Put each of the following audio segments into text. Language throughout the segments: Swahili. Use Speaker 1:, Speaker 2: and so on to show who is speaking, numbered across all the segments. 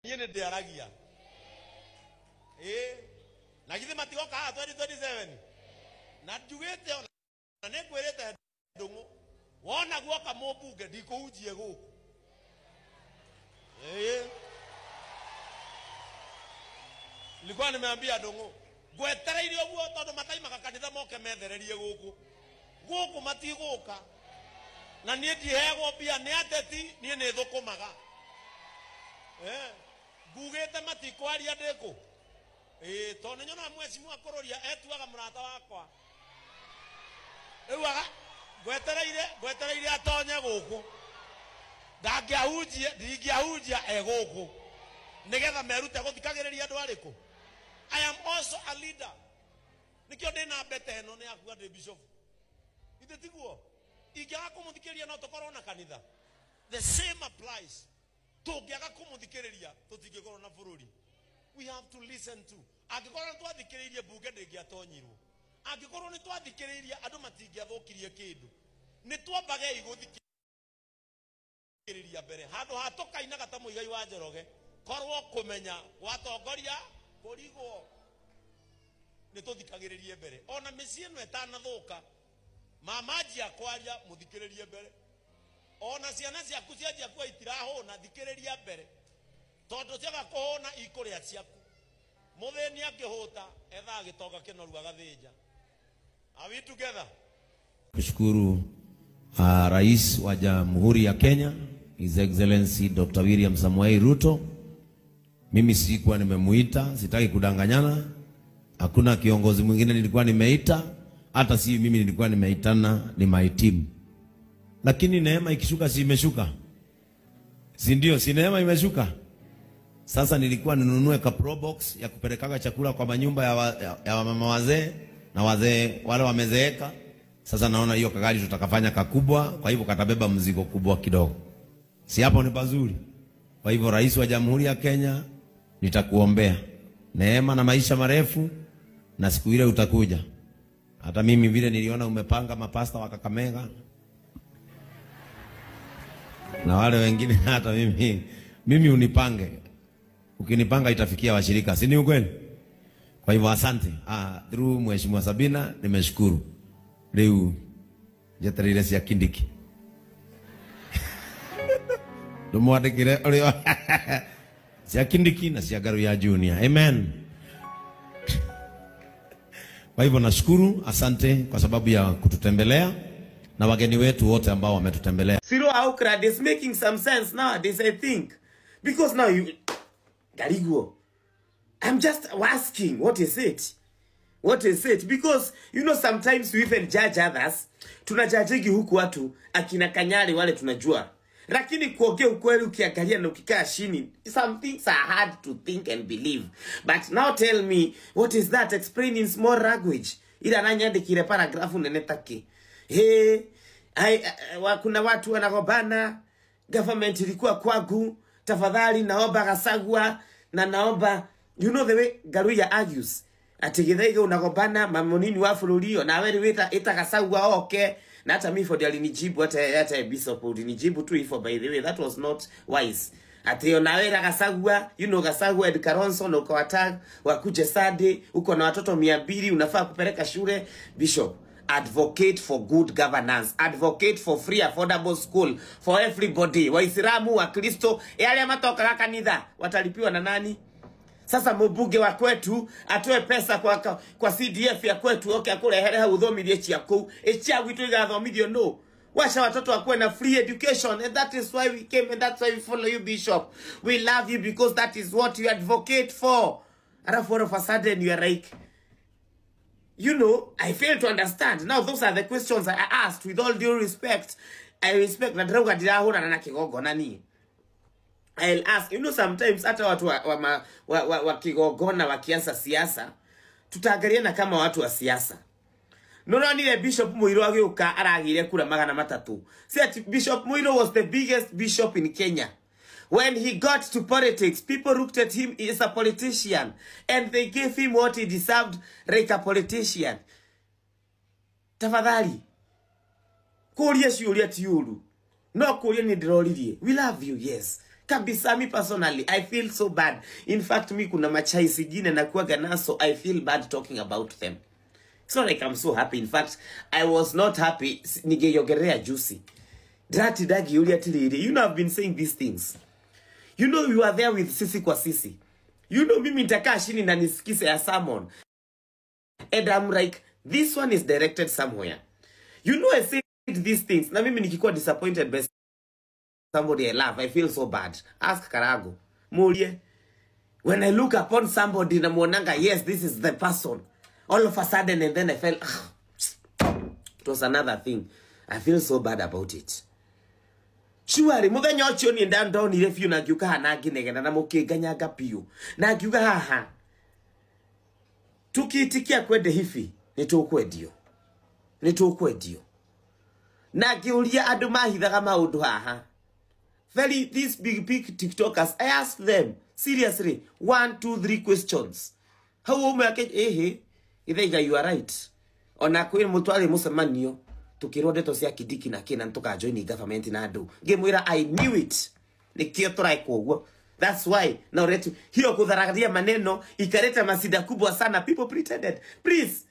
Speaker 1: Niĩ nĩ ndĩaragia. Ĩĩ. Na githĩ matigoka haha 2027? Na njugĩte ona nĩ ngwĩrĩte Ndũng'ũ, wona guoka mũmbunge ndikũhunjie gũkũ. Ĩĩ. Nilikuwa nimeambia Ndũng'ũ ngwetereire ũguo tondũ mataimaga kanitha moke methererie gũkũ. Gũkũ matigũka. Na niĩ ndiheagwo mbia nĩ ateti, niĩ nĩ thũkũmaga. Ngugĩte matikwaria ndĩkũ. Tondũ nĩ nyonaga mheshimiwa Kũrũria etuaga mũrata wakwa. Rĩu aga ngwetereire atonye gũkũ. Ndangĩahunjia, ndingĩahunjia e gũkũ. Nĩgetha merute gũthikagĩrĩria andũ arĩkũ. I am also a leader. Nĩkĩo ndĩna mbete ĩno nĩ yakua ndĩ bishop. Ithe tiguo? Ingĩaga kũmũthikĩrĩria no tũkorwo na kanitha. The same applies. Tũngĩaga kũmũthikĩrĩria tũtingĩkorwo na bũrũri. We have to listen to. Angĩkorwo nĩ twathikĩrĩirie mbunge ndĩngĩatonyirwo. Angĩkorwo nĩ twathikĩrĩirie andũ matingĩathũkirie kĩndũ. Nĩ twambagei gũthikĩrĩria mbere. Handũ ha tũkainaga ta Mũigai wa Njoroge, korwo kũmenya gwatongoria kũrigwo. Nĩ tũthikagĩrĩrie mbere. Ona mĩciĩ ĩno ĩtanathũka, mama anjia kwaria mũthikĩrĩrie mbere. Ona ciana ciaku cianjia kuga itirahũna, thikĩrĩria mbere. Tondũ ciaga kũhũna ikũrĩa ciaku. Mũthĩni akĩhũta ethaga gĩtonga kĩnoru agathĩnja. Are we together?
Speaker 2: Kushukuru Rais wa Jamhuri ya Kenya, His Excellency Dr. William Samoei Ruto. Mimi sikuwa nimemuita, sitaki kudanganyana. Hakuna kiongozi mwingine nilikuwa nimeita, hata si mimi nilikuwa nimeitana, ni my team. Lakini neema ikishuka si imeshuka? Si ndio, si neema imeshuka? Sasa nilikuwa ninunue ka pro box ya kupelekaga chakula kwa manyumba ya wamama wazee na wazee wale wamezeeka. Sasa naona hiyo kagari tutakafanya kakubwa, kwa hivyo katabeba mzigo kubwa kidogo. Si hapo ni pazuri? Kwa hivyo Rais wa Jamhuri ya Kenya, nitakuombea neema na maisha marefu, na siku ile utakuja. Hata mimi vile niliona umepanga mapasta wa Kakamega na wale wengine, hata mimi unipange. Ukinipanga itafikia washirika, si ni ukweli? Kwa hivyo asante. Through Mheshimiwa Sabina nimeshukuru. Leo njetereire cia Kindiki. Ndumwandikire uria cia Kindiki na cia Ngaruiya Junior. Amen. Kwa hivyo nashukuru, asante kwa sababu ya kututembelea na wageni wetu wote ambao wametutembelea.
Speaker 3: Siro Aukra, this making some sense nowadays, I think. Because now you Gariguo. I'm just asking, what is it? What is it? Because, you know, sometimes we even judge others. Tunajudge huku watu, akina Kanyari wale tunajua. Lakini kuongea ukweli ukiangalia na ukikaa chini, some things are hard to think and believe. But now tell me, what is that? Explain in small language. Ila nanyandikire paragraph nene take. Hey, kuna watu wanagobana, government ilikuwa kwangu, tafadhali naomba Gachagua na naomba, you know the way Ngaruiya argues. Ati Githaiga unagobana mamonini wa bũrũri na wewe wita ita Gachagua oke. Na hata mimi for alinijibu, hata bishop alinijibu tu hivyo, by the way that was not wise. Ati na wewe Gachagua, you know Gachagua and Kalonzo na uko watag wakuje Sunday, uko na watoto 200 unafaa kupeleka shule. Bishop, advocate for good governance, advocate for free affordable school for everybody. Waislamu, Wakristo, yale matoka kanitha watalipiwa na nani? Sasa mbunge wa kwetu atoe pesa kwa CDF ya kwetu, okay, akurehere uthomirie ciaku cia gwitu igathomithio no. Wacha watoto wakuwe na free education, and that is why we came and that's why we follow you, Bishop. We love you because that is what you advocate for. Alafu all of a sudden you are like, you know, I fail to understand. Now those are the questions I asked with all due respect. I respect na ndauga ndirahũrana na kigongona niĩ. I'll ask, you know, sometimes hata watu wa kigongona wakianza siasa, tutaangaliana kama watu wa siasa. Noronire Bishop Muiru agĩũka aragĩire kura 300. See, ati Bishop Muiru was the biggest bishop in Kenya. When he got to politics, people looked at him as a politician and they gave him what he deserved, like a politician. Tafadhali, kũria ciũria ti ũru. No kũria nĩ ndĩroririe. We love you, yes. Kabisa, mi personally I feel so bad. In fact, mi kuna machai zingine nakuwaga naso, I feel bad talking about them. It's not like I'm so happy. In fact, I was not happy. Nigeyogerea juicy. Drati dagi ulia tiliri. You know, I've been saying these things. You know, you are there with sisi kwa sisi. You know, mimi nitakaa chini na nisikise ya sermon. And I'm like, this one is directed somewhere. You know, I said these things. Na mimi nikikuwa disappointed by somebody I love, I feel so bad. Ask Karago. Mulie. When I look upon somebody na muonanga, yes, this is the person. All of a sudden, and then I felt, it was another thing. I feel so bad about it. Surely, muthenya ucio ni ndandonire biũ na ngiuka haha na nginegena na mũkĩnganyaga biũ na ngiuga haha tukiitikia kwende hivi nĩtũkwendio nĩtũkwendio na ngiũria andũ mahithaga maũndũ haha. Very these big big TikTokers, I asked them seriously 1 2 3 questions. Hau umwe ake ehe Githaiga, you are right. Ona kwĩ mũtwarĩ mũcemanio tukirwo ndeto cia Kindiki na kina tuka join government na andu ngimwira I knew it nikio turaikwo uguo. That's why now let hiyo kudhararia maneno ikaleta masida kubwa sana. People pretended. Please,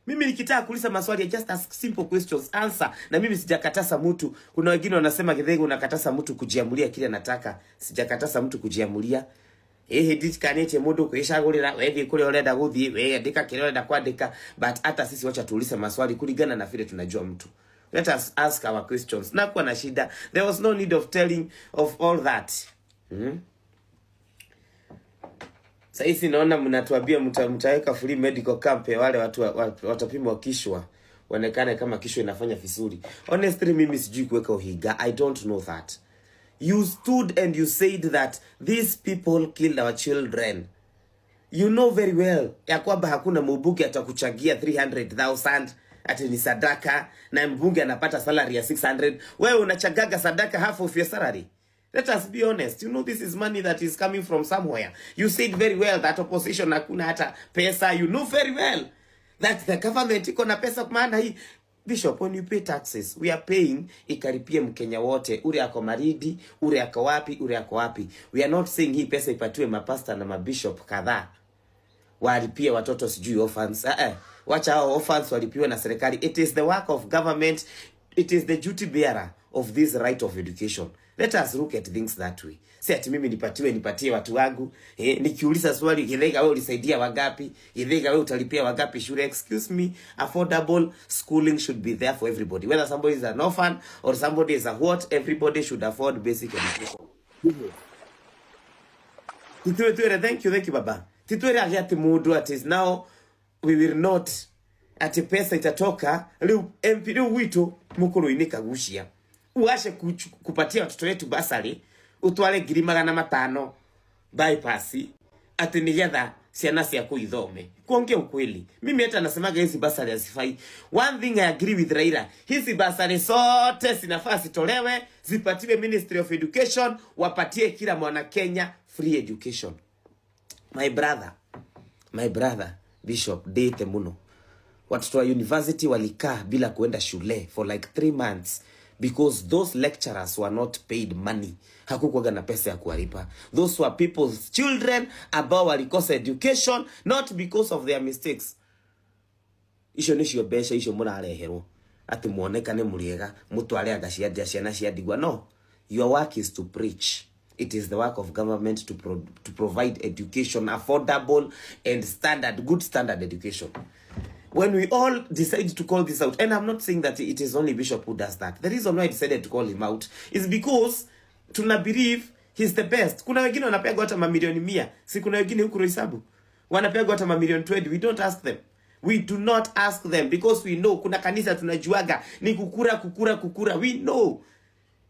Speaker 3: mimi nikitaka kuuliza maswali, just ask simple questions, answer. Na mimi sijakatasa mtu. Kuna wengine wanasema Githaiga unakatasa mtu kujiamulia kile anataka. Sijakatasa mtu kujiamulia. Ehe dikanete mundu kwishagurira wethi kuri urenda guthii we andika kile urenda kwandika, but hata sisi wacha tuulize maswali kulingana na vile tunajua mtu. Let us ask our questions. Na kuwa na shida, there was no need of telling of all that. Sasa naona mnatuambia mtaweka free medical camp ya wale watu watapimwa kishwa waonekane kama kishwa inafanya vizuri. Honestly, mimi sijui kuweka uhiga. I don't know that. You stood and you said that these people killed our children. You know very well ya kwamba hakuna mbunge atakuchagia 300,000 ati ni sadaka, na mbunge anapata salary ya 600. Wewe unachagaga sadaka half of your salary. Let us be honest. You know this is money that is coming from somewhere. You said very well that opposition hakuna hata pesa. You know very well that the government iko na pesa, kwa maana hii Bishop, when you pay taxes, we are paying ikaripie Mkenya wote, ure ako Maridi, ure ako wapi, ure ako wapi. We are not saying hii pesa ipatiwe mapasta na mabishop kadhaa walipie watoto sijui orphans. Wacha hao orphans walipiwe na serikali. It is the work of government. It is the duty bearer of this right of education. Let us look at things that way. Si ati mimi nipatiwe nipatie watu wangu. Nikiuliza swali Githaiga wewe ulisaidia wangapi? Githaiga wewe utalipia wangapi shule? Excuse me, affordable schooling should be there for everybody. Whether somebody is an orphan or somebody is a what, everybody should afford basic education. Titwere, thank you baba. Titwere ati mundu at is now we will not ati pesa itatoka riu MP riu wito mukuru-ini kagucia. Uashe kupatia watoto wetu basari utware 500,000 bypass ati nigetha ciana ciaku ithome. Kuongea ukweli, mimi hata nasemaga hizi basari hazifai. One thing I agree with Raila, hizi basari zote zinafaa zitolewe, zipatiwe Ministry of Education, wapatie kila mwana Kenya free education. My brother Bishop date muno. Watoto wa university walikaa bila kuenda shule for like 3 months because those lecturers were not paid money. Hakukuwaga na pesa ya kuwalipa. Those were people's children ambao walikosa education not because of their mistakes. Icio nicio mbeca icio murareherwo ati muonekane muriega mutware anga cia ciana cia ndigwa. No, your work is to preach. It is the work of government to provide education, affordable and standard, good standard education. When we all decide to call this out, and I'm not saying that it is only Bishop who does that. The reason why I decided to call him out is because tuna believe he's the best. Kuna wengine wanapewa hata mamilioni 100, si kuna wengine huku Roysambu wanapewa hata mamilioni 20. We don't ask them. We do not ask them because we know kuna kanisa tunajuaga ni kukura kukura kukura. We know.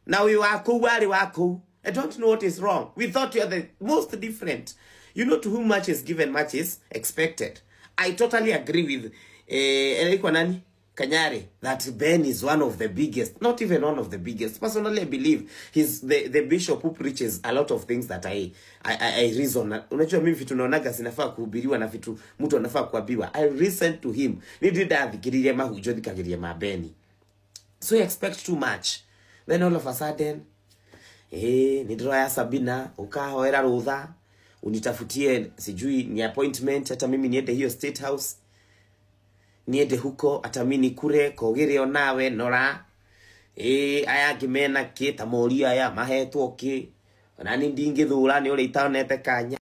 Speaker 3: Now we wako wale wako. I don't know what is wrong. We thought you are the most different. You know, to whom much is given, much is expected. I totally agree with nani? Kanyari, that Ben is one of the biggest, not even one of the biggest. Personally, I believe he's the bishop who preaches a lot of things that I reason. Unajua mimi vitu naonaga zinafaa kuhubiriwa na vitu mtu anafaa kuambiwa. I listen to him. Nididadhikiriria mahujo dhikagiria mabeni. So you expect too much. Then all of a sudden, Nĩ ndĩroya Sabina ukahoera rutha unitafutie sijui ni appointment, hata mimi niende hiyo State House, niende huko hata mimi nikure kogere onawe nora. Aya angĩ mena kĩ ta moria aya mahetwo kĩ, ona ni ndingĩthura nĩ ũrĩa itonete kanya.